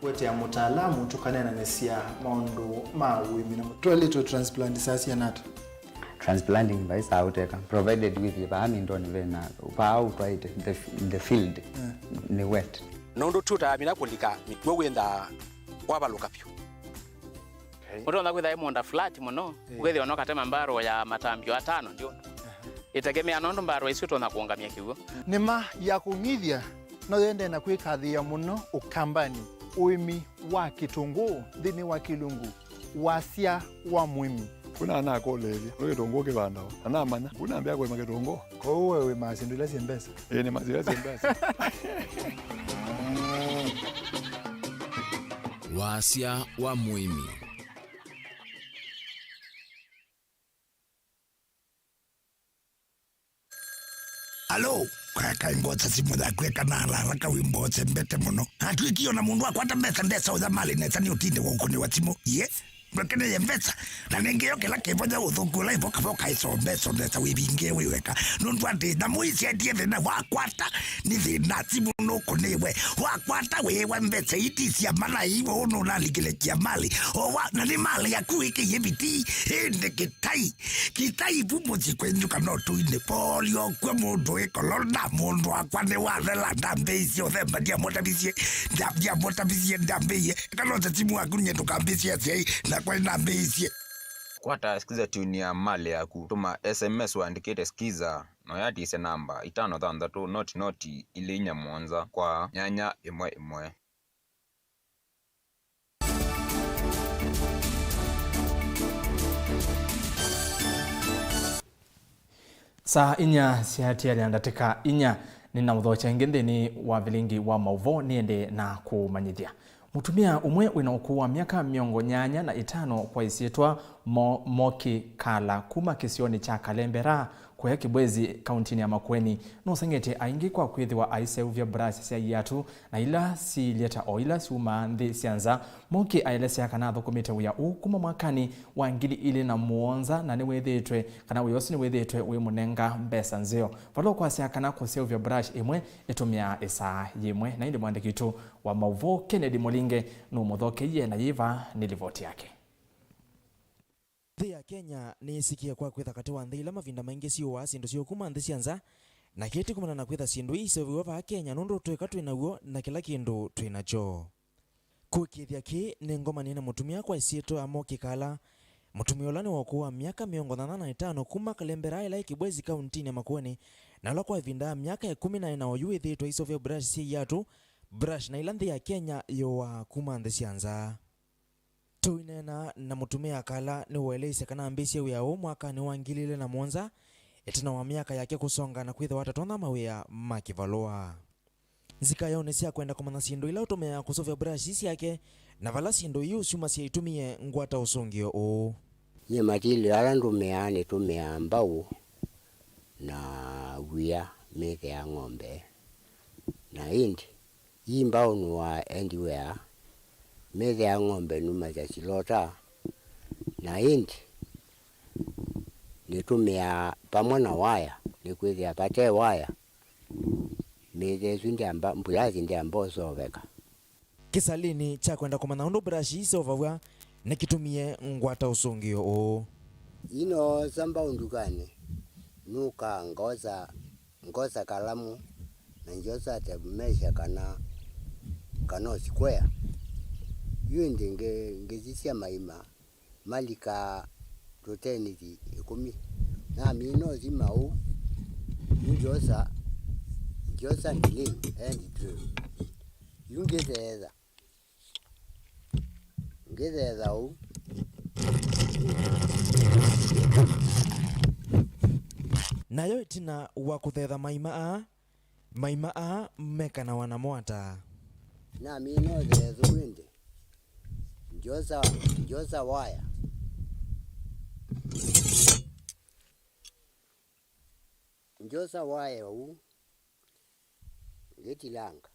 Kũetea mũtaalamu tũkaneenanĩsya maũndũ ma ũĩmi na mũ-, twaĩlĩtwe transplant saa siana ata? Transplanting vai saa ũteka, provided with vaa mindoni vena, vaa ũtwaĩte, the, the field, mm, nĩ wet. Nũndũ tũtamina kũlika mĩkw'ũ wĩnthaa kwavalũka vyũ. Okay. Ũtonya kwĩtha ĩ mũũnda flat mũno, eh, ũkethĩa no katema mbarũ ya matambio atano ndiũna. Aha. Ĩtegemea nũndũ mbarũ isu ũtonya kũũngamya kĩw'ũ. Nĩma ya kũng'ithya no yendee na kwĩkathĩĩa mũno Ũkambanĩ, ũĩmi wa kĩtũngũũ nthĩnĩ wa kĩlungu, wasya wa mũĩmi. Kuna anakũlĩĩlya, nĩ kĩtũngũũ kĩvandawa? Na namanya, kuna ambĩa kũĩma kĩtũngũũ. Kwoou we wĩmaa syĩndũ ila syĩ mbesa? Ĩĩ, nĩmaa syĩndũ ila syĩ mbesa. Wasya wa mũĩmi. Alo, kweka ngota simũ yaku eka na haraka wĩmbo ũsembete mũno. Atwĩkie ona mũndũ akwata mbesa ndesa ũtha malĩ nesa nĩ ũtinde wa ũkũnĩwa simũ. Ye, ndwekeneye mbesa. Na nĩngĩ yo kĩla kĩvonya ũthũku ũla ĩvoka voka ĩsombe sondesa wĩvinge wĩ weka. Nũndũ atĩ nyamũ ici endie thĩna wakwata nĩ thĩna simũ nũkũnĩwe. Wakwata wĩwa mbesa iti cia mana iwe ũnũnalikĩle kia malĩ. Owa, na nĩ malĩ yaku wĩkĩie vitii. Ĩndĩ kĩtai. Kĩtai vu mũsyĩ kwenyu kana ũtũinĩ. Polio kw'o mũndũ wĩ kolona, mũndũ wakwa nĩ wathela, ndambĩĩisye ũthemba, ndiamũtavisye, nda-, ndiamũtavisye, ndambĩĩie. Kana ũteti mwaku nyie ndũkambĩĩsye asyai, nakwa nĩnambĩĩisye. Kwata Skiza tune ya malĩ yaku. Tũma S M S ũandĩkĩte Skiza, na ũyatisye namba itano thanthatũ noti noti ilĩ inya mũonza kwa nyanya ĩmwe ĩmwe. Saa inya syatialya ndatĩka inya, nĩnaũthokya ĩngĩ nthĩnĩ wa vilingi wa maũvoo nĩende na kũmanyĩthya. Mũtumĩa ũmwe wĩna ũkũũ wa myaka mĩongo nyanya na ĩtano kwa ĩsyĩtwa Mo-, Moki Kala kuma kĩsionĩ kya Kalembera kũya Kibwezi, kauntinĩ ya Makueni, nũseng'etye aingĩ kwa kwĩthĩwa aiseũvya brush sya iatũ na ila siilye ta o ila syumaa nthĩ sya nza. Moki aelesya kana athũkũmĩte wĩa ũũ kuma mwakanĩ wa ngili ilĩ na mũonza na nĩwĩthĩĩtwe, kana wĩa ũsu nĩwĩthĩĩtwe wĩmũnenga mbesa nzeo. Vala ũkwasya kana kũseũvya brush ĩmwe ĩtũmĩaa ĩsaa yĩmwe. Na ĩndĩ mwandĩki witũ wa maũvoo Kennedy Mũlinge nũmũthokeie na yĩva nĩ livoti yake. Nthĩ ya Kenya nĩyĩsikie kwa kwĩtha katĩ wa nthĩ ila mavinda maingĩ syũaa syĩndũ syoo kuma nthĩ sya nza, na kĩĩ ti kumana na kwĩtha syĩndũ ii iseũvĩw'a vaa Kenya nũndũ ũtũĩka twĩ naw'o na kĩla kĩndũ twĩ nakyo. Kũĩkĩĩthya kĩĩ, nĩngomanĩe na mũtumĩa kwa ĩsyĩtwa Moki Kala. Mũtumĩa ũla nĩ wa ũkũũ wa myaka mĩongo thanthatũ na ĩtano kuma Kalembera ĩla ĩ Kibwezi kauntinĩ ya Makueni, na ũla kwa ĩvinda ya myaka ĩkũmi na ĩna oyu wĩthĩĩtwe aiseũvya brush sya iatũ, brush na ila nthĩ ya Kenya yũaa kuma nthĩ sya nza. Tũineena na mũtumĩa Kala nĩwaeleisye kana ambĩĩsye wĩa ũũ mwakanĩ wa ngili ilĩ na mũonza, ĩtina wa myaka yake kũsonga na kwĩthĩwa atatonya mawĩa ma kĩvalũa. Nzika yoo nĩ sya kwenda kũmanya syĩndũ ila ũtũmĩaa kũseũvya brush syake, na vala syĩndũ iu syumasya itumie ngwata ũsũngĩo ũũ. Nyie matilio ala ndũmĩaa nĩtũmĩaa mbau na wia mĩthĩ ya ng'ombe, na ĩndĩ Ii mbau nũaa anywhere, mĩthĩ ya ng'ombe numasya silota, na ĩndĩ nĩtũmĩaa vamwe na waya, nĩkwĩthĩa vate waya, mĩthĩ ĩsu ndyamba, mbulasi ndyamba ũseũveka. Kĩsalĩnĩ kya kwenda kũmanya ũndũ brush iseũvaw'a, nĩkĩtumie ngwata ũsũngĩo ũũ. Ii noosa mbau ndukanĩ, nũkaa ngosa Ngosa kalamu, na ngyosa tape measure kana, kana o square. Yu ĩndĩ ngĩ-, ngĩsisya maima malikaa tũteniti ĩkũmi. Namina ũthima ũu, yu ngyosa, ngyosa drill and drill. Yu ngĩtheetha. Ngĩtheetha ũu. Nayo ĩtina wa kũtheetha maima aa, maima aa mekanawa namo ata? Namina ũtheethu ĩndĩ. Ngyosa, ngyosa waya. Ngyosa waya ũu. Ngĩtilanga.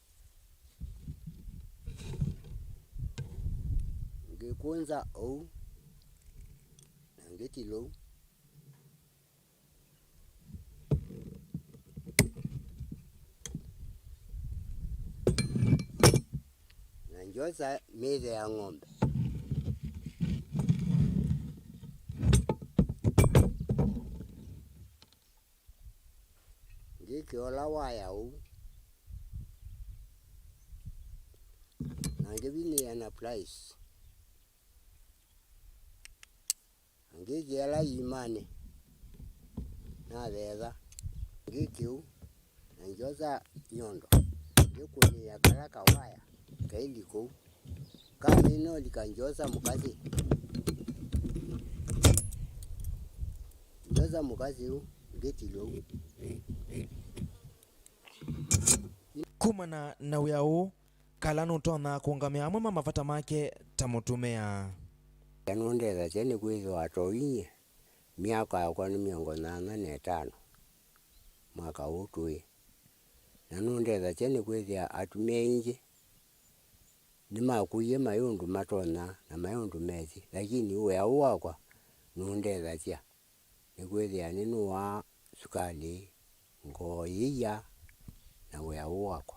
Ngĩkũnza ũu, na ngĩtila ũu. Na ngyosa mĩthĩ ya ng'ombe. Ngĩkĩola waya ũu, na ngĩvinĩĩa na pliers, na ngĩkĩela iimanĩ, natheetha, ngĩkĩu, na ngyosa nyondo, ngĩkũnĩĩa kala kawaya kailika ũu. Kamina ũlika ngyosa mũkasĩ. Ngyosa mũkasĩ ũu, ngĩtilwa ũu. Kumana na wĩa ũũ, Kala nũtonya kũũngamĩa amwe ma mavata make ta mũtumĩa. Nũndethasya nĩkwĩthĩwa too inyie, myaka yakwa nĩ mĩongo nyanya na ĩtano. mwaka ũũ tũĩ. Na nũndethasya nĩkwĩthĩa atumĩa aingĩ nĩmakũie mai ũndũ matonya na mai ũndũ mesĩ, lakini wĩa ũũ wakwa nũndethasya. Nĩkwĩthĩa nĩnũaa sukalĩ, ngoo yĩia, na wĩa ũũ wakwa,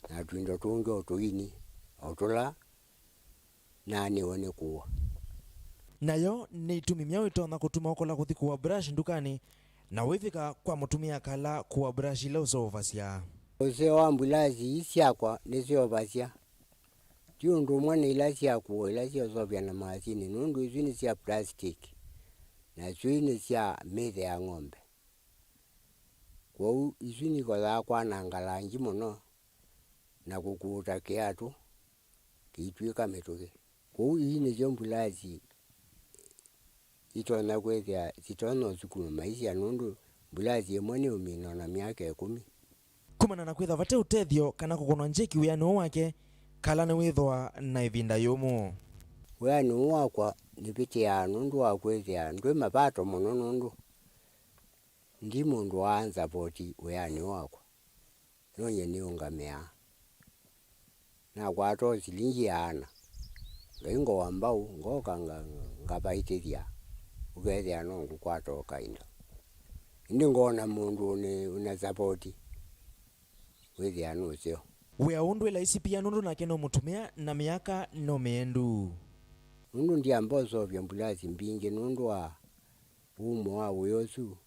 na tũindo tũngĩ o tũini o tũla naanĩwe nĩ kũwa. Nayo nĩ itumi myaũ itonya kũtuma ũkola kũthi kũwa brush ndukanĩ na ũivika kwa mũtumĩa kala kũwa brush ila ũseũvasya? Ũseo wa mbulasi ii syakwa nĩseũvasya. Ti ũndũ ũmwe na ila sya kũwa ila syeũseũvya na maasini, nũndũ isu nĩ sya plastic, na syoi nĩ sya mĩthe ya ng'ombe. Kwoou isu nikosaa kwananga langi mũno na kũkũũta kĩatũ kĩitw'ĩka mĩtũkĩ. Kwoou ii nĩsyo mbulasi itonya kwĩthĩa sitonya ũsukuma maisha, nũndũ mbulasi ĩmwe nĩũmina o na myaka ĩkũmi. Kumana na kwĩthwa vate ũtethyo kana kũkũnwa njeki wĩanĩ ũũ wake, Kala nĩwĩthwa na ĩvinda yũmũ. Wĩanĩ ũũ wakwa nĩvĩtĩaa nũndũ wa kwĩthĩa ndwĩ mapato mũno, nũndũ ndi mũndũ wa nsapoti wĩanĩ ũũ wakwa. No nyie nĩũngamĩaa. Nakwata o silingi ya ana, ngaingũa mbau, ngoka nga-, ngavaitĩthya, ũkethĩa no ngũkwata o kaindo. Ĩndĩ ngona mũndũ ũnĩ-, ũna sapoti, wĩthĩa nũseo. Wĩa ũũ ndwĩ laisi pia nũndũ nake no mũtumĩa na mĩaka no mĩendu. Nũndũ ndiamba ũseũvya mbulasi mbingĩ nũndũ wa ũmwe wa wĩa ũsu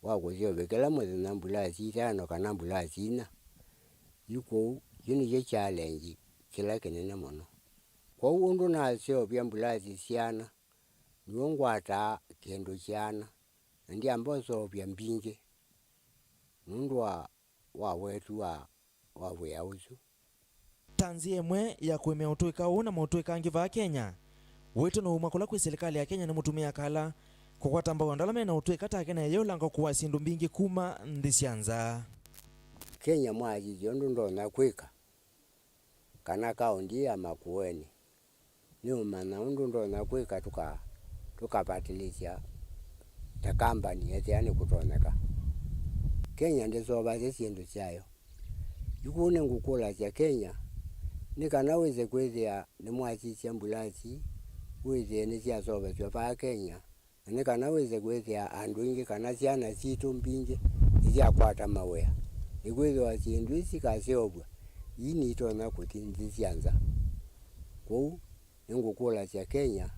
wa kũseũvya kĩla mũthenya mbulasi itano kana mbulasi inya. Yu kwoou, yu nĩkyo challenge kĩla kĩnene mũno. Kwoou ũndũ naseũvya mbulasi siana, nĩw'o ngwataa kĩndũ kya ana, na ndiamba ũseũvya mbingĩ nũndũ wa, wa wetu wa, wa wĩa ũsu. Ta nzĩa ĩmwe ya kũĩmĩa ũtũĩka ũũ na maũtũĩka angĩ vaa Kenya, wĩto na ũumwa kũla kwĩ silikalĩ ya Kenya nĩ mũtumĩa kala kũkwata mbau andũ ala me na ũtũĩka take na ĩyĩũlanga kũaa syĩndũ mbingĩ kuma nthĩ sya nza. Kenya mwasisya ũndũ ndonya kwĩka, kana kaũnti ya Makueni, nĩũmanya ũndũ ndonya kwĩka tũka-, tũkavatilĩsya ta kambani ethĩa nĩkũtonyeka. Kenya ndĩseũvasya syĩndũ syayo. Yu kũu nĩngũkũlasya Kenya, nĩ kana wĩse kwĩthĩa nĩmwasisya mbulasi, wĩthĩe nĩsyaseũvasw'a vaa Kenya, na nĩ kana wĩse kwĩthĩa andũ aingĩ kana syana sitũ mbingĩ nĩsyakwata mawĩa. Nĩkwĩthĩwa syĩndũ ii sikaseũvw'a, ii nitonya kũthi nthĩ sya nza. Kwoou nĩngũkũlasya Kenya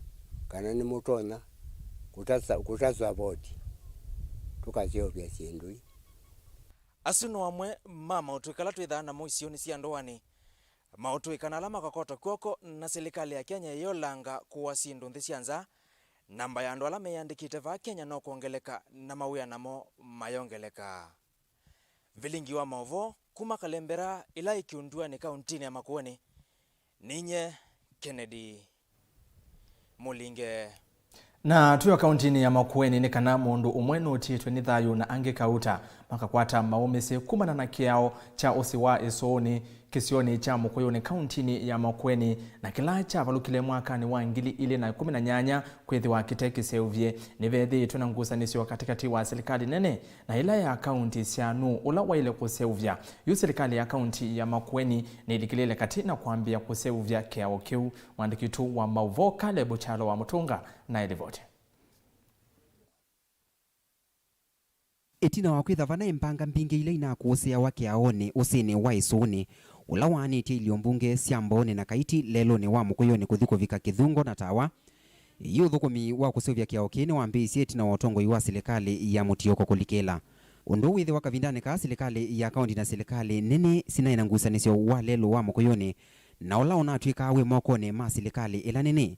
kana nĩmũtonya kũtasa-, kũtasavoti tũkaseũvya syĩndũ ii. Asu no amwe ma maũtũĩka ala twĩthaa namo isionĩ sya ndũanĩ. Maũtũĩka na ala makakotwa kw'oko na silikalĩ ya Kenya ĩyĩolanga kũaa syĩndũ nthĩ sya nza, namba ya andũ ala meyĩandĩkĩte vaa Kenya no kwongeleka na mawĩa namo mayongeleka. Vilingi wa maũvoo kuma Kalembera ĩla ĩ Kĩũnduanĩ kaũntinĩ ya Makueni, ninyie Kennedy Mũlinge. Na twĩo kaũntinĩ ya Makueni, nĩ kana mũndũ ũmwe nũtiĩtwe nĩ thayũ na angĩ kauta makakwata maũmĩsĩ kumana na kĩao kya ũsĩ wa ĩsũũnĩ kĩsionĩ kya Mũkũyũnĩ kaũntinĩ ya Makueni, na kĩla kyavalũkile mwakanĩ wa ngili ilĩ na ĩkũmi na nyanya kwĩthĩwa kĩte kĩseũvye. Nĩvethĩĩtwe na ngusanĩsyo katĩkatĩ wa silikalĩ nene na ĩla ya kaũnti sya nũũ ũla waĩle kũseũvya. Yu silikalĩ ya kaũnti ya Makueni nĩlikĩlĩle katĩ na kwambĩĩa kũseũvya kĩao kĩu. Mwandĩki witũ wa maũvoo Caleb Kyalo wa Mũtũnga na ĩlivoti. Ĩtina wa kwĩtha vana ĩ mbanga mbingĩ ila inakũsĩawa kĩaonĩ ũsĩnĩ wa Ĩsũũnĩ, ũla waanĩtye ilio mbunge sya Mbooni na Kaiti lelũnĩ wa Mũkũyũnĩ kũthi kũvika Kĩthungo na Tawa, yu ũthũkũmi wa kũseũvya kĩao kĩĩ nĩwambĩĩisye ĩtina wa ũtongoi wa silikalĩ ya mũtiũko kũlikĩla. Ũndũ ũũ wĩthĩwa kavindanĩ kaa silikalĩ ya kaũnti na silikalĩ nene sinaĩ na ngusanĩsyo wa lelũ wa Mũkũyũnĩ, na ũla ũnatw'ĩkaa wĩ mokonĩ ma silikalĩ ĩla nene.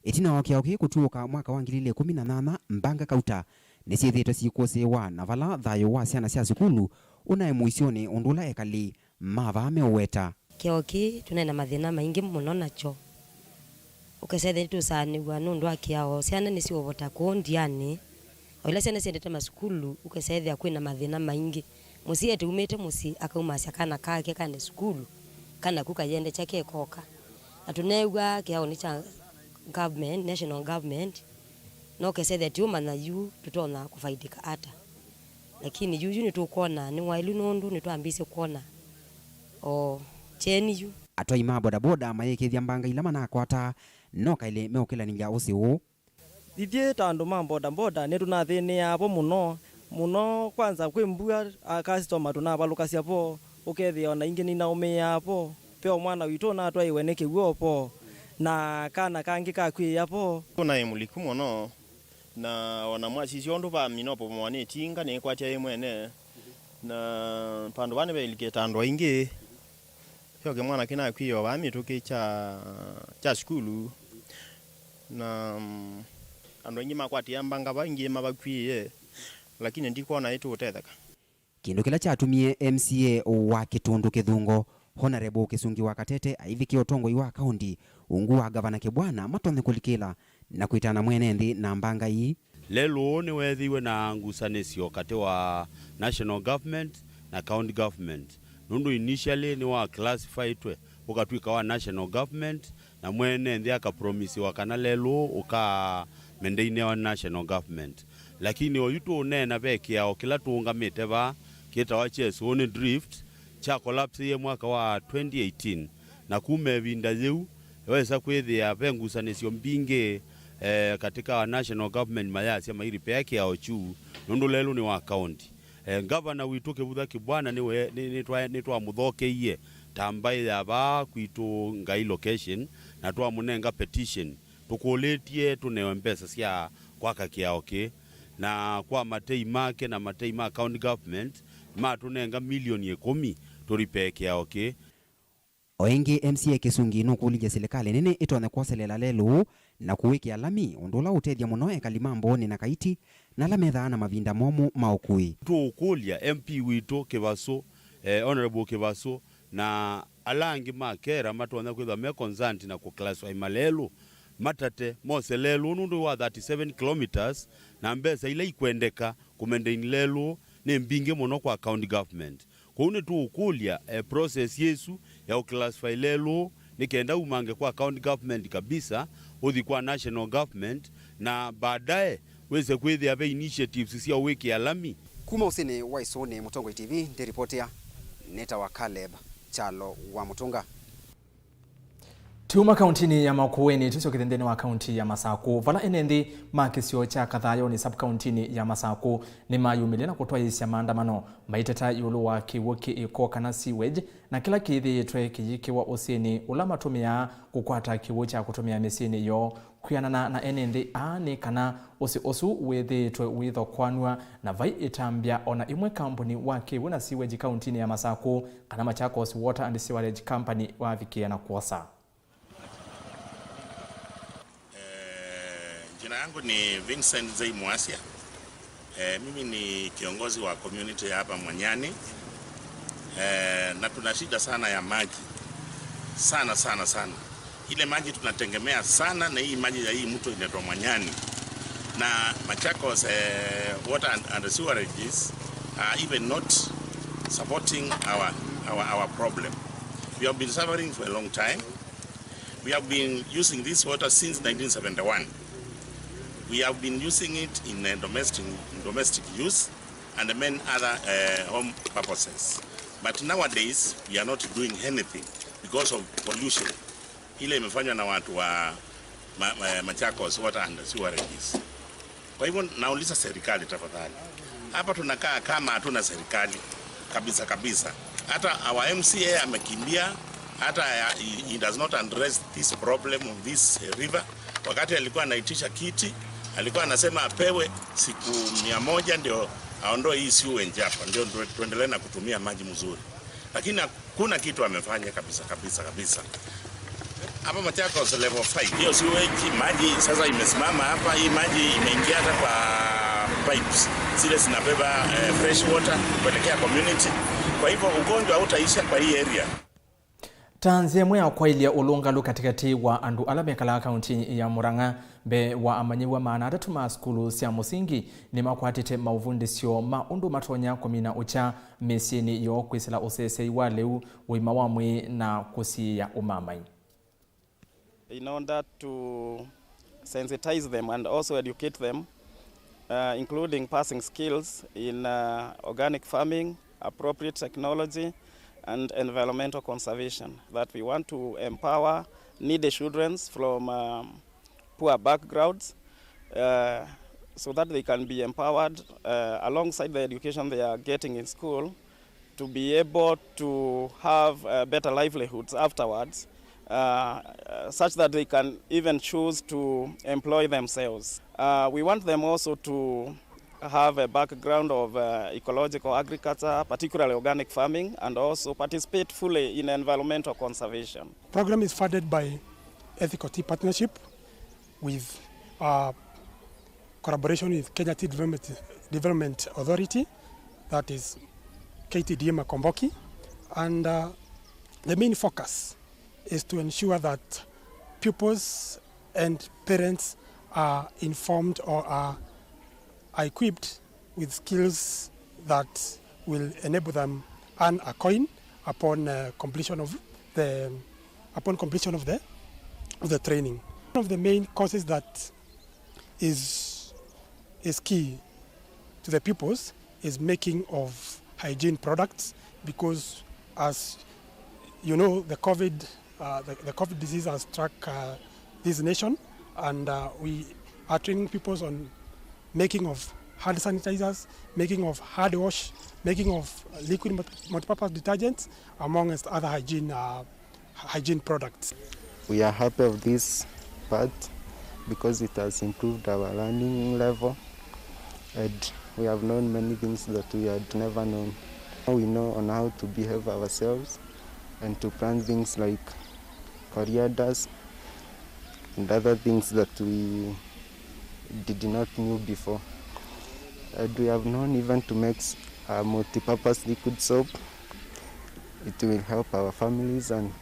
Ĩtina wa kĩao kĩĩ kũtw'ĩũka mwaka wa ngili ilĩ ĩkũmi na nyanya, mbanga kauta nĩsyĩthĩĩtwe syĩkũsĩĩwa, na vala thayũ wa syana sya sukulu ũnaĩ mũisyonĩ, ũndũ ũla ekali ma vaa meũweta. Kĩao kĩĩ tũnaĩ na mathĩna maingĩ mũno nakyo. Ũkesa ethĩa nĩtũsaanĩw'a nũndũ wa kĩao, syana nĩsiũvota kũũ ndianĩ. O ila syana siendete masukulu, ũkesa ethĩa kwĩ na mathĩna maingĩ. Mũsyai eteumĩte mũsyĩ, akaumasya kana kake kaende sukulu, kana ku kayendekya kekoka. Na tũneew'a kĩaonĩ kya government, national government, na ũkesa ethĩa tiũmanya yu tũtonya kũfaidĩka ata. Lakini yu, yu nĩtũkwona nĩ waĩlu nũndũ nĩtwambĩĩsye kwona o kyeni yu. Atwai ma bodaboda mayĩkĩĩthya mbanga ila manakwata no kaĩlĩ meũkĩlanĩlya ũsĩ ũũ. Ithyĩ ta andũ ma bodaboda nĩtũnathĩnĩaa vo mũno mũno, kwanza kwĩ mbua, a customer tũnavalũkasya vo, ũkethĩa ona ingĩ nĩnaũmĩĩaa vo. Ve o mwana witũ ũnatwaĩwe nĩ kĩw'ũ vo, na kana kangĩ kakw'ĩĩa vo. Naĩ mũliku mũno, na ona mwasisya ũndũ vamina ũpomoa nĩ ĩtinga, nĩkwatya yĩ mwene, na vandũ vaa nĩvelikĩte andũ aingĩ. Yo kĩmwana kĩnakw'ĩe o vaa mĩtũkĩ kya, kya sukulu, na, mm, andũ aingĩ makwatĩa mbanga vaa, aingĩ mavakw'ĩe, lakini ndikwona ĩtũũtetheka. Kĩndũ kĩla kyatumie M C A wa Kĩtũndũ Kĩthungo, Honorable Kĩsungi wa Katete, aivĩkĩa ũtongoi wa kaũnti, ungu wa Ngavana Kĩbwana matonye kũlikĩla na kwĩtana mwene nthĩ na mbanga ii. Lelũ ũũ nĩweethĩiwe na ngusanĩsyo katĩ wa national government na county government, nũndũ initially nĩwa classifyĩtwe ũkatw'ĩka wa national government, na mwene nthĩ akapromisiwa kana lelũ ũka maintainĩawa nĩ national government. Lakini oyu tũũneena ve kĩao kĩla tũũngamĩte vaa kĩtawa Chesũũnĩ Drift, kya collapsĩie mwaka wa twenty eighteen, na kuma ĩvinda yĩu wesa kwĩthĩa ve ngusanĩsyo mbingĩ, eh, katĩ ka national government mayasya mairipea kĩao kyu, nũndũ lelũ nĩ wa county. Eh, ngavana witũ Kĩvutha Kĩbwana nĩwe, nĩ, nĩtwa-, nĩtwamũthokeie ta mbaĩ ya vaa kwitũ Ngai location, na twamũnenga petition. Tũkũlĩtye tũnewe mbesa sya kwaka kĩao kĩĩ, na kwa matei make na matei ma county government, matũnenga milioni ĩkũmi tũripee kĩao kĩĩ. O ĩngĩ, M C A Kĩsungi nũkũlilye silikalĩ nene ĩtonye kwoselela lelũ ũũ na kũwĩkĩa lami, ũndũ ũla ũũtethya mũno ekali ma Mbooni na Kaiti, na ala methaa na mavinda momũ ma ũkui. Tũũkũlya M P witũ Kĩvasũ, eh, Honorable Kĩvasũ, na ala angĩ ma KeRRA matonya kwĩthwa me concerned na kũclassify malelũ, matate, mose lelũ nũndũ wa thirty-seven kilometres, na mbesa ila ikwendeka kũmaintain lelũ nĩ mbingĩ mũno kwa county government. Kwoou nĩtũũkũlya, eh, process yĩsu ya ũclassify lelũ nĩ kenda umange kwa county government kabisa, ũthi kwa national government, na baadaye wĩse kwĩthĩa ve initiatives sya ũwĩkĩa lami. Kuma ũsĩnĩ wa Ĩsũnĩ, Mũtongoi T V ndĩripotia, nĩtawa Caleb Kyalo wa Mũtũnga. Tiuma kauntinĩ ya Makueni, tũsyokethe nthĩnĩ wa kaunti ya Masakũ, vala ene nthĩ ma kĩsio kya Kathayoni sub-kauntinĩ ya Masakũ nĩmayumĩlye na kũtwaĩĩsya maandamano maiteta ĩũlũ wa kĩw'ũ kĩ ĩko kana sewage, na kĩla kĩthĩĩtwe kĩyĩkĩwa ũsĩnĩ ũla matũmĩaa kũkwata kĩw'ũ kya kũtũmĩa mĩsyĩnĩ yoo. Kwĩanana na ene nthĩ aa nĩ kana ũsĩ ũsu wĩthĩĩtwe ũithokwanw'a na vai ĩtambya o na ĩmwe kambuni wa kĩw'ũ na sewage kauntinĩ ya Masakũ kana Machakos Water and Sewerage Company wavikĩĩa na kwosa. Eh, jina yangu ni Vincent Zei Mwasia. Eh, mimi ni kiongozi wa community ya hapa Mwanyani. Eh, na tuna shida sana ya maji. Sana, sana, sana. Ile maji tunategemea sana na hii maji ya hii mto inaitwa Mwanyani. Na Machakos, eh, Water and, and Sewerages are even not supporting our, our, our problem. We have been suffering for a long time. We have been using this water since nineteen seventy-one. We have been using it in, uh, domestic, domestic use and many other, uh, home purposes. But nowadays, we are not doing anything because of pollution ile imefanywa na watu wa ma, ma, Machakos Water and Sewerages. Kwa hivyo nauliza serikali tafadhali, hapa tunakaa kama hatuna serikali kabisa kabisa. Hata our M C A amekimbia, hata ya, he, he does not address this problem of this, eh, river. Wakati alikuwa anaitisha kiti, alikuwa anasema apewe siku mia moja ndio aondoe hii sewage hapa, ndio tuendelee na kutumia maji mzuri, lakini kuna kitu amefanya kabisa, kabisa, kabisa. Hapa Machakos level five, hiyo sewage, maji sasa imesimama hapa, hii maji imeingia hata kwa pipes zile zinabeba, eh, fresh water kuelekea community. Kwa hivyo ugonjwa hautaisha kwa hii area. Ta nzĩa ĩmwe ya kwaĩlya ũlũngalu katĩkatĩ wa andũ ala mekalaa kaunti ya Murang'a, mbee wa amanyĩw'a maana atatũ ma sukulu sya mũsingi nĩmakwatĩte maũvundĩsyo ma ũndũ matonya kũmina ũkya mĩsyĩnĩ yoo kwĩsĩla ũseseĩ wa lĩu, ũima wa mwĩĩ, na kũsiĩĩa ũmamai. In order to sensitize them and also educate them uh, including passing skills in, uh, organic farming, appropriate technology, and environmental conservation, that we want to empower needy children from, um, poor backgrounds, uh, so that they can be empowered, uh, alongside the education they are getting in school, to be able to have, uh, better livelihoods afterwards, uh, uh, such that they can even choose to employ themselves. Uh, we want them also to have a background of, uh, ecological agriculture, particularly organic farming, and also participate fully in environmental conservation. Program is funded by Ethical Tea Partnership with, uh, collaboration with Kenya Tea Development, Development Authority, that is K T D A Makomboki, and, uh, the main focus is to ensure that pupils and parents are informed or are, are equipped with skills that will enable them earn a coin upon, uh, completion of the, upon completion of the, of the training. One of the main causes that is, is key to the pupils is making of hygiene products, because, as you know, the COVID, uh, the, the COVID disease has struck, uh, this nation, and, uh, we are training pupils on making of hand sanitizers, making of hard wash, making of liquid multi-, multipurpose detergents, amongst other hygiene, uh, hygiene products. We are happy of this part because it has improved our learning level, and we have known many things that we had never known. Now we know on how to behave ourselves and to plant things like corianders and other things that we did not knew before. And we have known even to make s-, a multi-purpose liquid soap. It will help our families and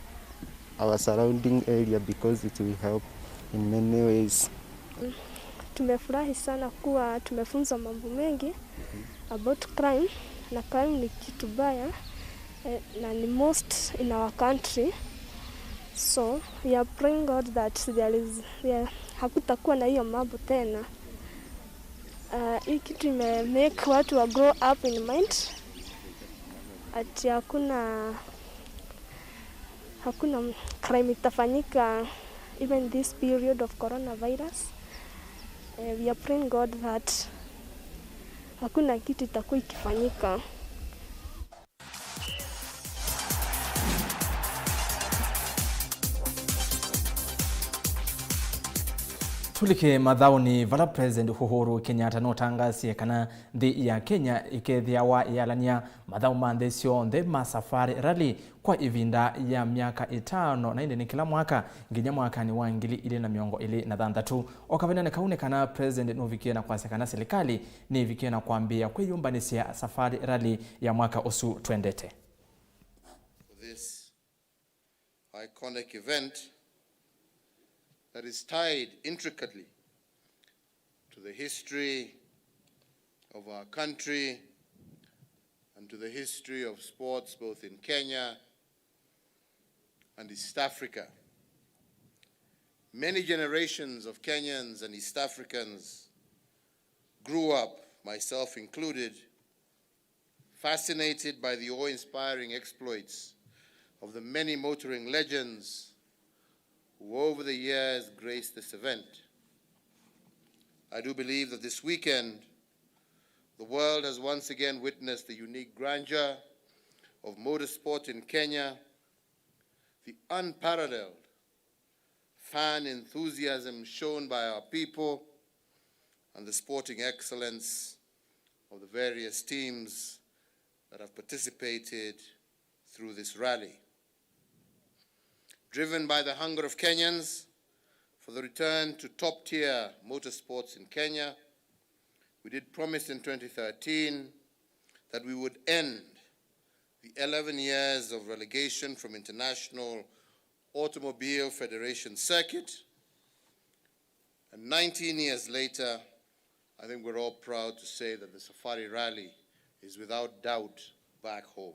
our surrounding area because it will help in many ways. Tumefurahi sana kuwa tumefunzwa mambo mengi about crime, na crime ni kitu baya, eh, na ni most in our country. So we are praying God that there is, there, hakutakuwa na hiyo mambo tena. Uh, hii kitu ime make watu wa grow up in mind ati hakuna, hakuna crime itafanyika even this period of coronavirus. Eh, we are praying God that hakuna kitu itakuwa ikifanyika. Tũlike mathaũnĩ, vala President Uhuru Kenyatta nũtangasie kana nthĩ ya Kenya ĩkethĩawa ĩyalany'a mathaũ ma nthĩ syonthe ma Safari Rally kwa ĩvinda ya myaka ĩtano, na ĩndĩ nĩ kĩla mwaka nginya mwakanĩ wa ngili ilĩ na mĩongo ĩlĩ na thanthatũ. O kavindanĩ kau nĩ kana President nũvikie na kwasya kana silikalĩ nĩĩvikie na kwambĩĩa kwĩyũmbanĩsya Safari Rally ya mwaka ũsu twendete. For this iconic event that is tied intricately to the history of our country and to the history of sports both in Kenya and East Africa. Many generations of Kenyans and East Africans grew up, myself included, fascinated by the awe-inspiring exploits of the many motoring legends who over the years graced this event. I do believe that this weekend, the world has once again witnessed the unique grandeur of motorsport in Kenya, the unparalleled fan enthusiasm shown by our people, and the sporting excellence of the various teams that have participated through this rally. Driven by the hunger of Kenyans for the return to top-tier motorsports in Kenya, we did promise in twenty thirteen that we would end the eleven years of relegation from International Automobile Federation Circuit. And nineteen years later, I think we're all proud to say that the Safari Rally is without doubt back home.